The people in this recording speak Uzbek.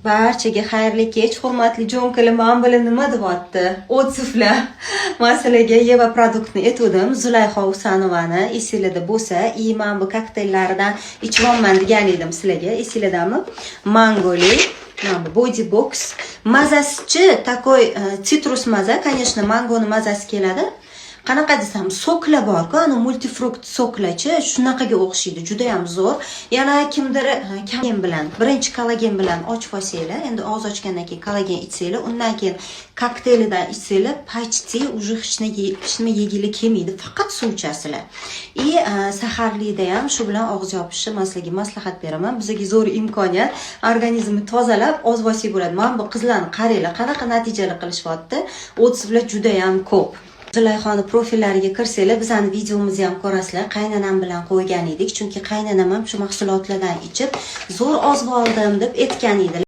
Barchaga xayrli kech, hurmatli jo'nkili. Man bilan nima deyapti? Отзыв lar. Man sizlarga Yeva продукт ni aytgandim, Zulayho Husanovani esinglarda bo'lsa, и man bu kokteyllaridan ichyapman degan edim sizlarga, esinglardami? Mangoli, mana bu Body Box. Mazasichi такой цитрус maza, конечно, mangoni mazasi keladi. Qanaqa desam, сок lar borku, ani мультифрукт сок larchi, shunaqaga o'xshaydi, juda ham zo'r. Yana kimdir kollagen bilan, birinchi kollagen bilan ochib olsanglar, endi og'iz ochgandan keyin kollagen ichsanglar, undan keyin kokteylidan ichsanglar, почти уже hech nima yegili kelmaydi, faqat suv ichasizlar. И saharlikda ham shu bilan og'iz yopishni man sizlarga maslahat beraman. Bizga zo'r imkoniyat, organizmni tozalab ozib olsak bo'ladi. Mana bu qizlarni qaranglar, qanaqa natijalar qilishyapti. Отзыв lar juda ham ko'p. Zulayhoni profillariga kirsanglar, bizani videomizni ham ko'rasizlar. Qaynanam bilan qo'ygan edik, chunki qaynanam ham shu mahsulotlardan ichib, zo'r ozib oldim deb aytgan edi.